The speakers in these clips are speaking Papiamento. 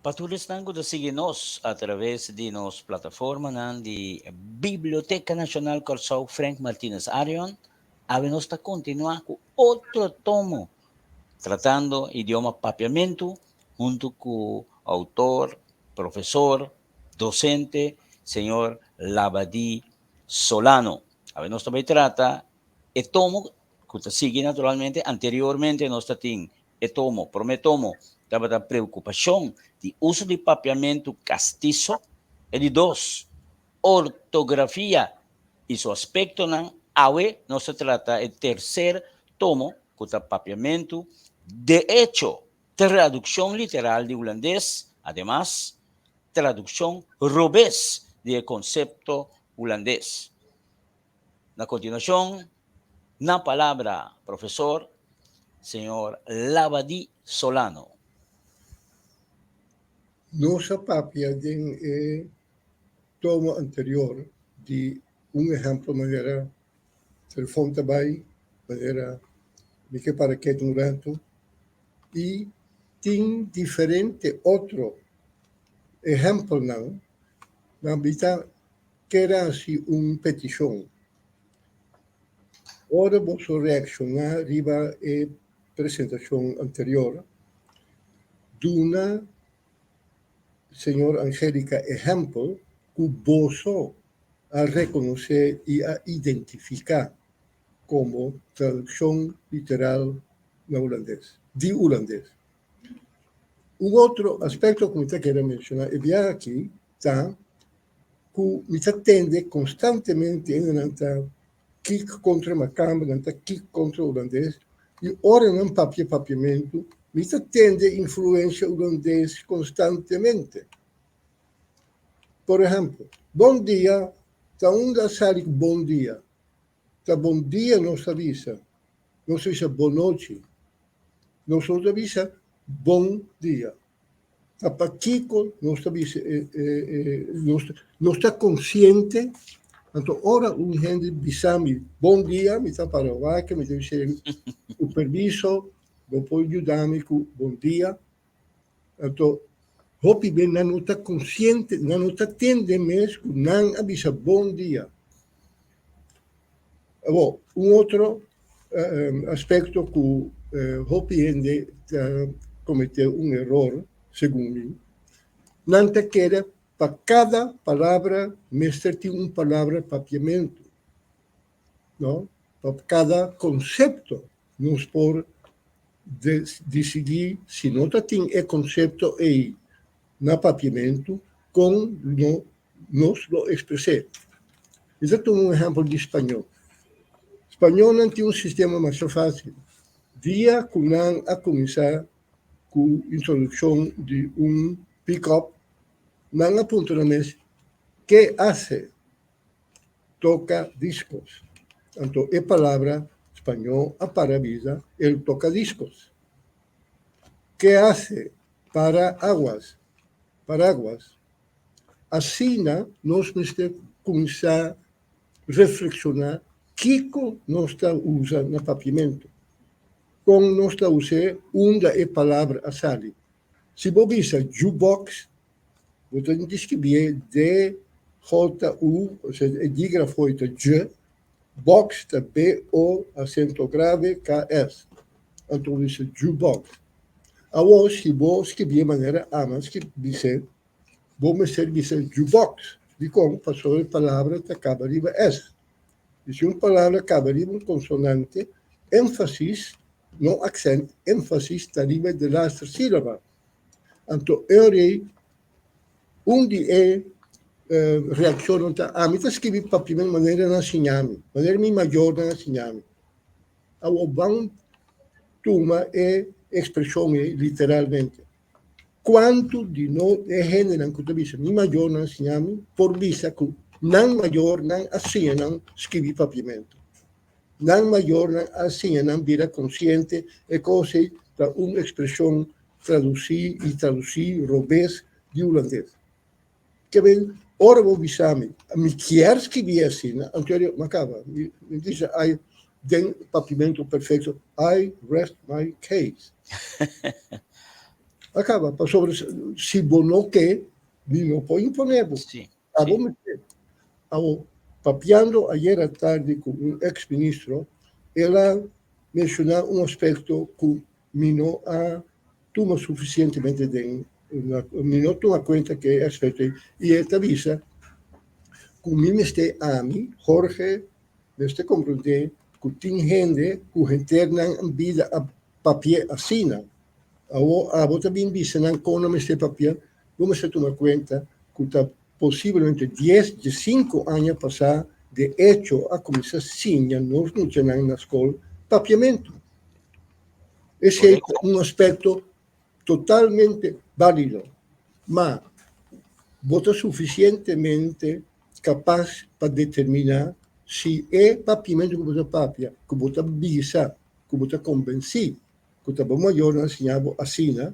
Pa tur esnan ku ta sigui nos a traves di nos plataformanan di Biblioteka Nashonal Kòrsou Frank Martinus Arion, awe nos ta kontinuá ku otro tomo tratando idioma papiamentu huntu ku outor, profesor, dosente señor Labadie Solano. Awe nos ta bai trata e tomo ku ta sigui naturalmente anteriormente nos ta tin e tomo, promé tomo tabata preokupashon di uso di papiamentu kastiso, e di dos, ortografia i su aspektonan, awe nos ta trata e terser tomo ku ta papiamentu de echo, tradukshon literal di hulandes, ademas tradukshon robes di e konsepto hulandes. Na kontinuashon, na palabra profesor señor Labadie Solano. Nos a papia den e tomo anterior di un ehempel manera telefon ta bai, manera mi ke para ketu un rato y tin diferente otro ehempelnan, nan mi ta Keda hasi un petishon. Ora boso reakshoná riba e presentashon anterior, duna señor Angelica ehèmpel ku boso a rekonosé i a identifiká komo tradukshon literal na hulandes, di hulandes. Un otro aspekto ku mi ta kere menshoná e biaha aki ta ku mi ta tende konstantemente hendenan ta kik kontra makamba, nan ta kik kontra hulandes i ora nan papia papiamentu mi ta tende influensia hulandes konstantemente. Por ehèmpel, bon dia ta unda a sali ku bon dia? Ta bon dia nos ta bisa, nos ta bisa bonochi, nos no ta bisa bon dia. Ta pakiko nos ta bisa nos nos ta konsiente anto ora un hende bisa mi bon dia mi ta para wak mi ta bisa ku permiso bo por yuda mi ku bon dia anto hopi be nan no ta konsiente nan no ta tende mes ku nan a bisa bon dia. Awor un otro aspekto ku hopi hende ta kometé un eror segun mi, nan ta kere pa kada palabra mester tin un palabra papiamentu, no? Pa kada konsepto nos por disidí si no ta tin e konsepto ei na papiamentu kon no nos lo ekspres'é. Mi ta tuma un ehèmpel di spañó. Spañónan tin un sistema masha fásil. Dia ku nan a kuminsá ku introdukshon di un pikòp, nan a puntra nan mes, Ke hase? Toka diskos. Anto e palabra spañó a para bisa el tocadiscos. Ke hase? Para aguas, paraguas. Asina nos mester kuminsá reflekshoná kiko nos ta usa na papiamentu, kon nos ta us'é, unda e palabra a sali. Si bo bisa jukebox, bo ta diskribié D-J-U, osea e dígrafo ei ta dj, box ta B-O asento grave K-S, anto bo bisa jukebox. Awor si bo skibié manera ama bis'é, Bo mester bisa jukebox. Dikon? Pasobra e palabra ta kaba riba s. I si un palabra kaba riba un konsonante, énfasis, no aksènt, énfasis ta riba e delaster sílaba. Anto e ora ei un di e reakshonnan ta, Ami ta skibi papimen manera nan a siña mi, manera mi mayornan a siña mi. Awor ban tuma e ekspreshon ei literalmente. Kuantu di no e hendenan ku ta bisa mi mayornan a siña mi por bisa ku nan mayornan a siña nan skibi papiamentu? Nan mayornan a siña nan bira konsiente e kos ei ta un ekspreshon tradusí i tradusí robes di hulandes. Ke ben ora bo bisa mi, mi kier skibi asina, anto yo mi a kaba. Mi bisa ai den papiamentu perfekto, I rest my case. A kaba, pasobra si bo no ke, mi no por imponé bo. Abo mester. Awo, papiando ayera tardi ku un eks ministro, el a menshoná un aspekto ku mi no a tuma sufisientemente den, mi no tuma kuenta ku e aspekto ei, i e ta bisa ku mi mester ami, Jorge, mester komprondé ku tin hende ku henter nan bida a papia asina. Awor abo ta bin bisa nan kon nan mester papia, bo mester tuma kuenta ku ta posiblemente dies, diesinku aña pasá de echo a kuminsá siña nos muchanan na skol papiamentu. Esei ta un aspekto totalmente bálido, ma bo ta sufisientemente kapas pa determiná si e papiamentu ku bo ta papia, ku bo ta bisa, ku bo ta kombensí ku ta bo mayornan a siña bo asina,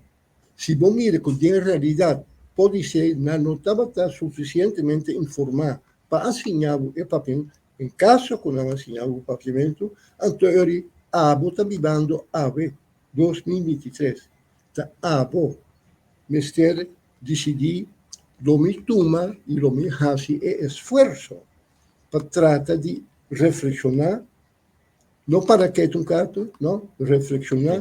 si bo mira ku den realidat podisé nan no tabata sufisientemente informá pa a siña bo e papiamentu, en kaso ku nan a siña bo papiamentu, anto e ora abo ta bibando awe, 2023, ta abo mester disidí lo mi tuma i lo mi hasi e esfuerso pa trata di reflekshoná. No para ketu un katu, no, reflekshoná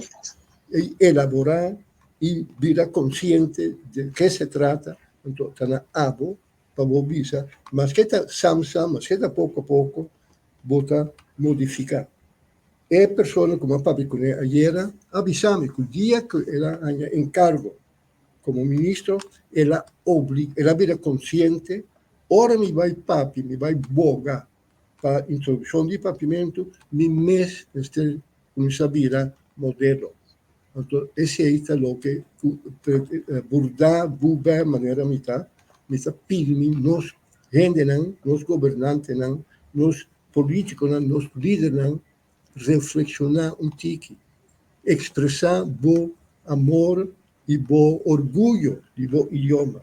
i elaborá i bira konsiente de ke se trata, anto ta na abo pa bo bisa, maske ta sam sam, maske ta poko poko, bo ta modifiká. E persona ku mi a papia kuné ayera a bisa mi ku dia ku el a haña enkargo komo ministro, el a obli, el a bira konsiente, ora mi bai papia, mi bai boga Pa introdukshon di papiamentu mi mes mester kuminsá bira modelo. Anto esei ta loke ku burdá bubè manera mi ta, mi ta pidi mi nos hendenan, nos gobernantenan, nos polítikonan, nos lidernan reflekshoná un tiki, ekspresá bo amor i bo orguyo di bo idioma.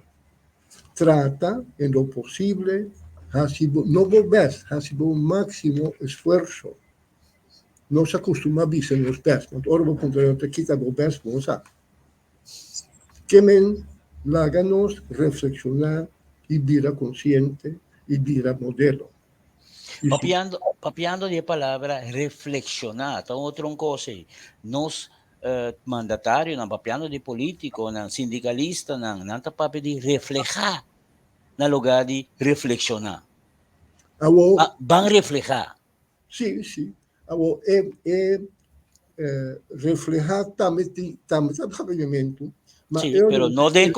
Trata en lo posible hasi bo, no bo best, hasi bo máximo esfuerso. Nos a costuma bisa nos best, want ora bo puntra yo ta kita bo best, bo no sa. Ke men laga nos reflexiona y bira consciente y bira modelo. Papiando, papiando di e palabra reflexiona, ta otro un cos ei. Nos mandatarionan, papiando di politiconan, sindicalistanan, nan ta papia di refleha na lugar di reflexiona. Awo, Ba, ban refleha. Sí, sí. Awo, e, e eh, refleha tambe ti, tambe ta papiamento, ma Sí, eu pero no no den,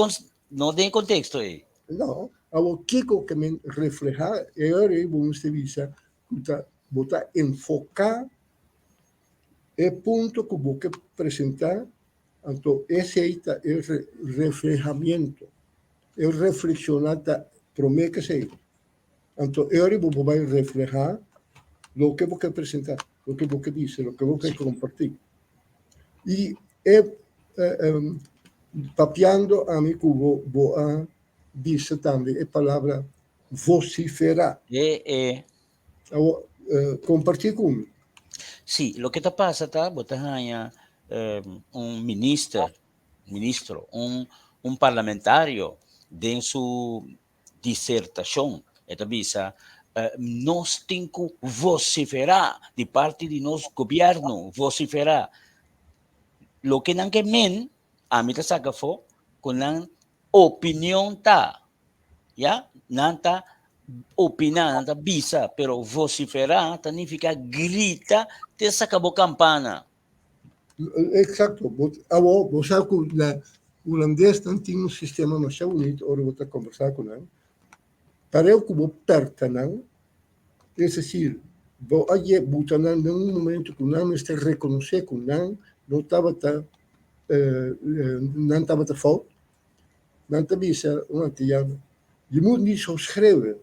no den contexto ei. No, awo kiko ke men refleha, e ora ei bo mester bisa ku ta bo ta enfoká E punto ku bo ke presentá, anto esei ta e reflehamiento. E reflekshoná ta promé ku esei. Anto e ora bo por bai reflehá loke bo ke presentá, loke bo ke bisa, loke bo ke kompartí. I e papiando ami ku bo, bo a bisa tambe e palabra vosiferá. E e. Awor, kompartí ku mi. Sí, loke ta pasa ta bo ta haña un minister, ministro, un un parlamentario den su disertashon e ta bisa nos tin ku vosiferá di parti di nos gobièrnu, vosiferá. Loke nan ke men, ami ta saka afó ku nan opinion ta. Ya, nan ta opiná, nan ta bisa, pero vociferá ta nifiká grita te saka bo kampana. Eksakto. Bo, awor, bo sa ku na hulandes nan tin un sistema masha bunito ora bo ta kombersá ku nan. Pareu ku bo pèrta nan, es desir, bo a ye buta nan den un momento ku nan mester rekonosé ku nan no tabata, nan tabata fout. Nan ta bisa un antiano, Je moet niet zo schreeuwen.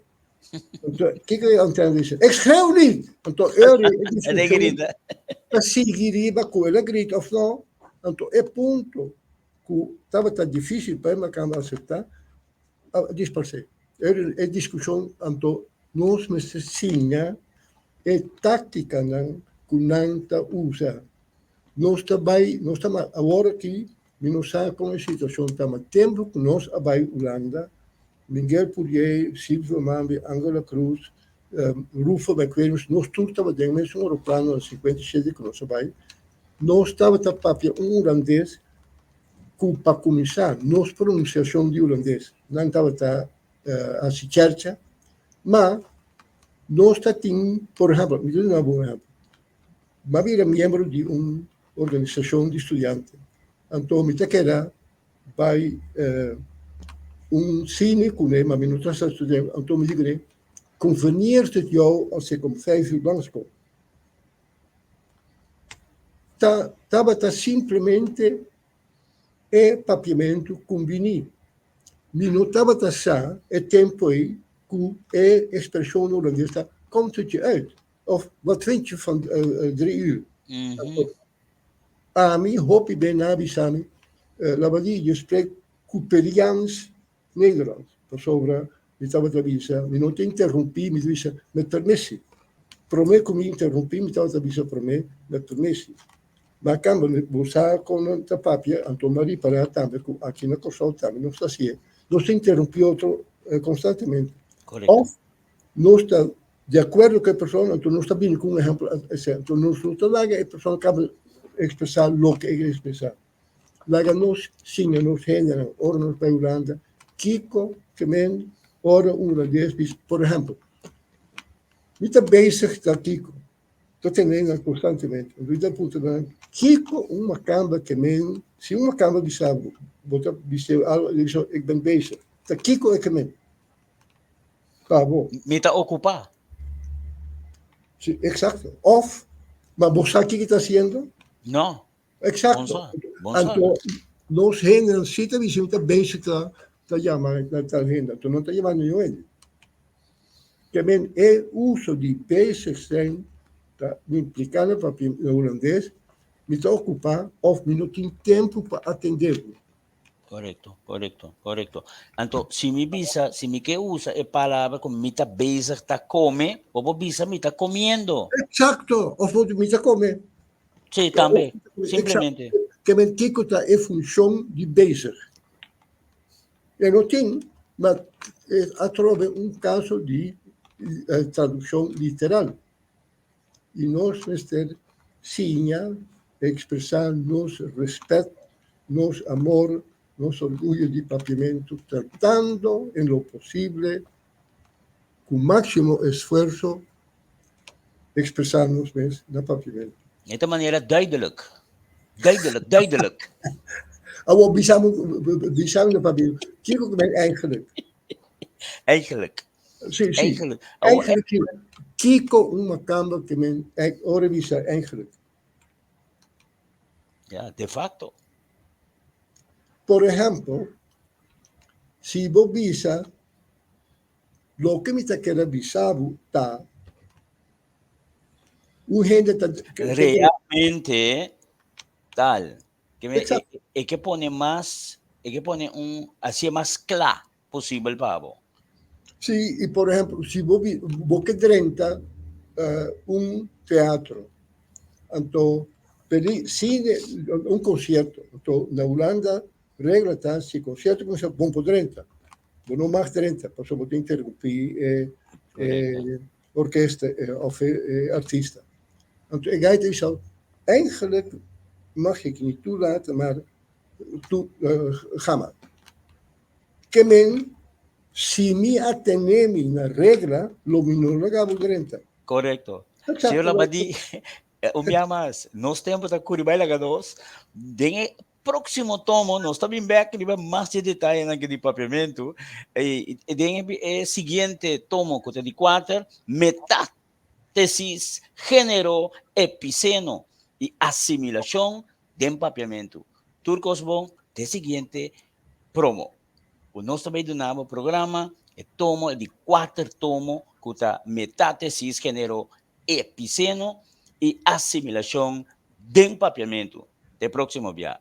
Anto, kiko e antiano bisa? Ik schreeuw niet! Anto, Eury, e discussión ta sigui riba ku el a grita of no. Anto, e punto ku tabata difícil pa e makamba aseptá, a disparsé. Eury, e discussión, anto, nos mester siña e tácticanan ku nan ta usa. Nos ta bai, nos ta, awor aki. Mi no sa kon e situashon ta, ma tempu ku nos a bai Hulanda, Miguel Pourier, Silvio Mambi, Angela Cruz, Rufo McWilliams, nos tur tabata den e mesun aeroplano na 57 ku nos a bai. Nos tabata papia un hulandes ku pa kuminsá nos pronunsiashon di hulandes nan tabata hasi chèrcha, ma nos ta tin, por ehèmpel, mi ta duna bo un ehèmpel, mi a bira miembro di un organisashon di studiante, anto mi ta keda bai un sine kuné, ma mi no ta sa studiante, anto mi di kuné, Convenieert het jou als ik om vijf uur langskom? Ta tabata simplemente e papiamentu kumbiní. Mi no tabata sa e tempu ei ku e ekspreshon hulandes ta komt het je uit? Of wat vind je van drie uur? Ami hopi ben na bisa mi, Labadie, je spreekt Cooperiaans Nederlands, pasobra mi tabata bisa, mi no ta interrumpí, mi ta bisa met permissie. Promé ku mi interrumpí, mi tabata bisa promé met permissie. Ma kamba bo sa kon nan ta papia, anto mi a ripará tambe ku aki na Kòrsou tambe nos ta hasié. Nos ta interrumpí otro konstantemente. Òf nos ta di akuerdo ku e persona, anto nos ta bini ku un ehèmpel, anto nos no ta laga e persona kaba ekspresá loke e ke ekspresá. Laga nos siña nos hendenan ora nos bai Hulanda kiko ke men ora un hulandes bisa. Por ehempel, mi ta bezig ta kiko, ta tene nan konstantemente. Mi ta puntra nan kiko un makamba ke men, si un makamba bisa bo, bo ta bis'é algo, e bisa ik ben bezig. Ta kiko e ke men pa bo? Mi ta okupá. Si, eksakto. Òf, ma bo sa kiko ta hasiendo? No. Exacto. Anto nos hendenan si ta bisa mi ta bezig ta ta yama na tal hende, anto no ta yama niun hende. Ke men e uso di bezig zijn ta impliká na papia na hulandes, mi ta okupá òf mi no tin tempu pa atendé bo. Korekto, korekto, korekto. Anto, si mi bisa, si mi ke usa e palabra ku mi ta bezig ta kome, bo por bisa mi ta komiendo. Eksakto, òf bo mi ta kome. Sí, tambe, simplemente. Ke men kiko ta e funshon di bezig? E no tin, ma atrobe un kaso di tradukshon literal. I nos mester siña ekspresá nos rèspèt, nos amor, nos orguyo di Papiamentu tratando en lo posible ku máksimo esfuerso ekspresá nos mes na Papiamentu. E ta manera duidelijk. Duidelijk, duidelijk. Awor bisa mi, bisa mi na Papiamentu, kiko ku men eigenlijk? Eigenlijk. Sí, sí. Eigenlijk. Eigenlijk, kiko un makamba ke men ora bisa eigenlijk? Ja, de facto. Por ehempel, si bo bisa, loke mi ta kere bisa bo ta, un hende ta... Realmente tal. Ke me, e, e ke pone mas, e ke pone un, así mas kla posibel pa bo. Sí, i por ehempel, si bo bo ke drenta un teatro, anto pedi sine un konsierto, anto na Hulanda regla ta si konsierto kuminsá bo por drenta, bo no mag drenta pasobra bo ta interumpí e e orkesta òf e artista. Anto e gai ta bisa, eigenlijk mag ik niet toelaten, maar toe, ga maar. Ke men, si mi a tene mi na regla, lo mi no laga bo drenta. Korekto. Señor Labadie, un bia mas, nos tempu ta kuri bai laga nos. Den e próksimo tomo nos ta bin bèk riba mas di detayenan aki di papiamentu. I den e siguiente tomo ku ta di kuater, metátesis, género, episeno i asimilashon den papiamentu. Tur kos bon te siguiente promo. Ku nos ta bay duna bo programa e tomo e di kuater tomo ku ta Metatesis Genero Episeno i Asimilashon den Papiamentu. Te próksimo bia.